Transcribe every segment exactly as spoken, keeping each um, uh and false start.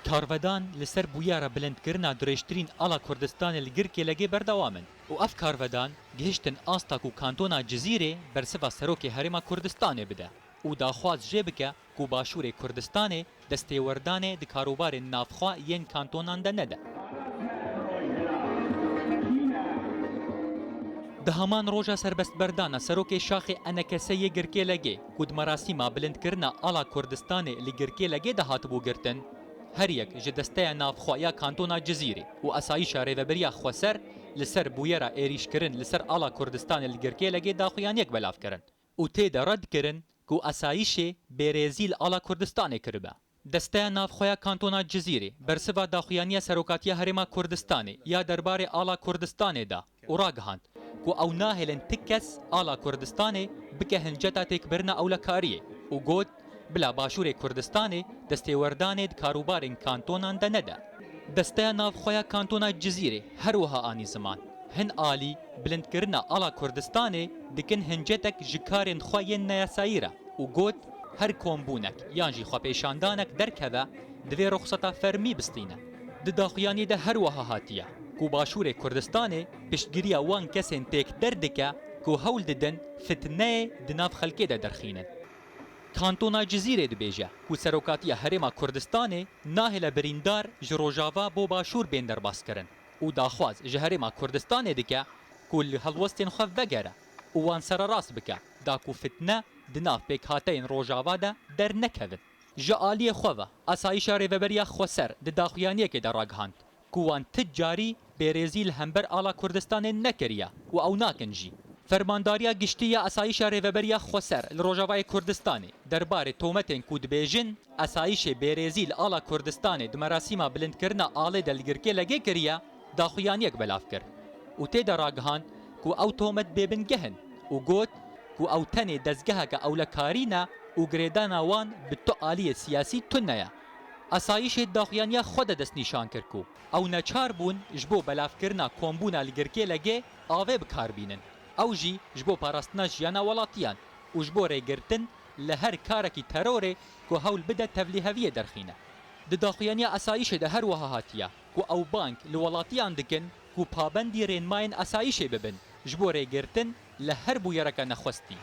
Karvedan li ser bûyera bilindkirina dirêjtirîn ala Kurdistanê li Girkêlegê berdewam in û ev karvedan gihiştin asta ku Kantona Cizîrê bersiva Serokê Herêma Kurdistanê bide û daxwaz jê bike ku Başûrê Kurdistanê destêwerdanê di karûbarên navxwe yên kantonan de nede. Di heman roja serbestberdana serokê şaxê E N K S yê Girkêlegê ku di merasîma bilindkirina ala Kurdistanê li Girkêlegê de hatibû girtin, her yek ji Desteya Navxwe ya Kantona Cizîrê û Asayîşa Rêveberiya Xweser li ser bûyera êrîşkirin li ser ala Kurdistanê li Girkêlegê daxuyaniyek belav kirin û tê de red kirin ku asayîşê bêrêzî li ala Kurdistanê kiribe. Desteya Navxwe ya Kantona Cizîrê bersiva daxuyaniya Serokatiya Herêma Kurdistanê ya derbarê ala Kurdistanê da û ragihand ku ew nahêlin ti kes ala Kurdistanê bike hinceta têkbirina ewlekariyê û got, bila Başûrê Kurdistanê destêwerdanê di karûbarên kantonan de nede. Desteya Navxwe ya Kantona Cizîrê her wiha anî ziman, hin alî bilindkirina ala Kurdistanê dikin hincetek ji karên xwe yên neyasayî re û got, her kombûnek yan jî xwepêşandanek derkeve, divê ruxseta fermî bistîne. Di daxuyaniyê de her wiha hatiye ku Başûrê Kurdistanê piştgiriya wan kesên têkder dike ku hewl didin fitneyê di nav xelkê de derxînin. Kantona Cizîrê dibêje ku Serokatiya Herêma Kurdistanê nahêle birîndar ji Rojava bo Başûr bên derbaskirin û daxwaz ji Herêma Kurdistanê dike ku li helwestên xwe vegere û wan sererast bike, da ku fitne di nav pêkhateyên Rojava de dernekevin. Ji aliyê xwe ve, Asayîşa Rêveberiya Xweser di daxuyaniyekê de ragihand ku wan ti carî bêrêzî li hember ala Kurdistanê nekiriye û ew nakin jî. Fermandariya Giştî ya Asayîşa Rêveberiya Xweser li Rojavayê Kurdistanê derbarê tometên ku dibêjin asayîşê bêrêzî li ala Kurdistanê di merasîma bilindkirina alê de li Girkêlegê kiriye, daxuyaniyek belav kir û tê de ragihand ku ew tomet bêbingeh in û got ku ew tenê dezgeheke ewlekarî ne û girêdana wan bi tu aliyê siyasî tune ye. Asayîşê daxuyaniya xwe de destnîşan kir ku ew neçar bûn ji bo belavkirina kombûna li Girkêlegê avê bi kar bînin, ew jî ji bo parastina jiyana welatiyan û ji bo rêgirtin li her karekî terorê ku hewl bide tevlîheviyê derxîne. Di daxuyaniya asayîşê de her wiha hatiye ku ew bang li welatiyan dikin ku pabendî rênmayên asayîşê bibin ji bo rêgirtin li her bûyereke nexwestî.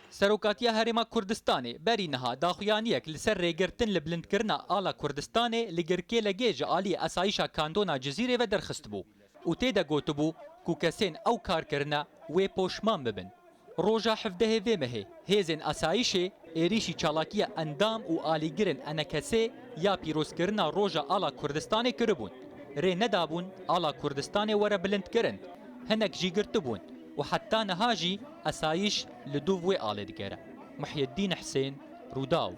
Serokatiya Herêma Kurdistanê berî niha daxuyaniyek li ser rêgirtin li bilindkirina ala Kurdistanê li Girkêlegê ji alî Asayîşa Kantona Cizîrê ve derxistibû û tê de gotibû ku kesên ew kar kirine wê poşman bibin. Roja hevdehê vê mehê hêzên asayîşê êrîşî çalakiya endam û alîgirên E N K S'ê ya pîrozkirina Roja Ala Kurdistanê kiribûn. Rê nedabûn Ala Kurdistanê were bilindkirin. Hinek jî girtibûn û heta niha jî asayîş li dûv wê alê digere. Muhyeddîn Hisên, Rûdaw.